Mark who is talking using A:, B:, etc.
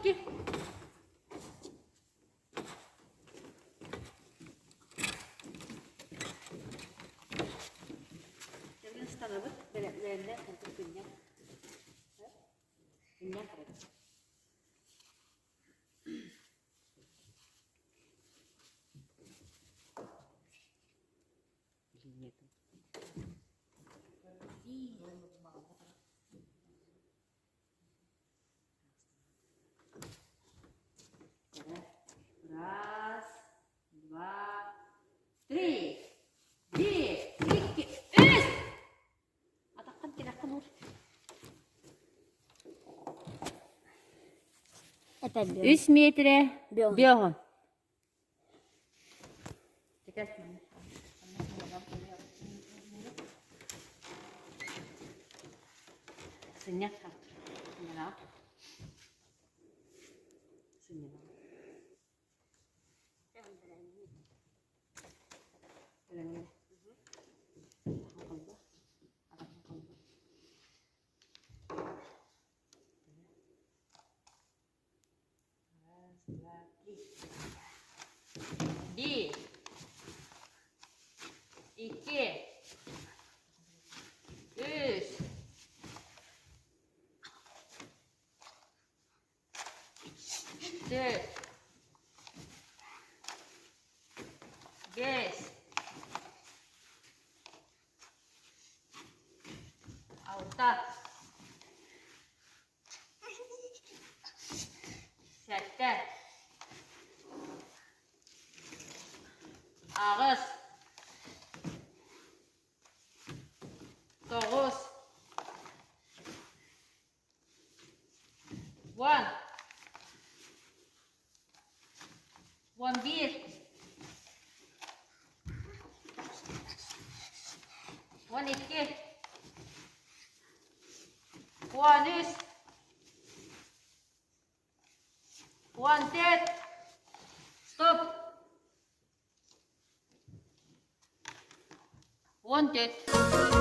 A: Икки. Кэлин ыстанабыт, бэлэмнэ, онтон күннэн. Күннэн барабыт. Раз, два, три, биир, икки, үс! Атаххын тилэххин уур. Үс миэтирэ биоһун. Сынньах сынньанаҕа. Сынньанаҕа. Раз, два, три. Биир. Икки. Үс. Түөрт. Биэс. Алта. Сэттэ. Аҕыс. Тоҕус. Уон. 11. 12. 13. 14. Стоп. 14.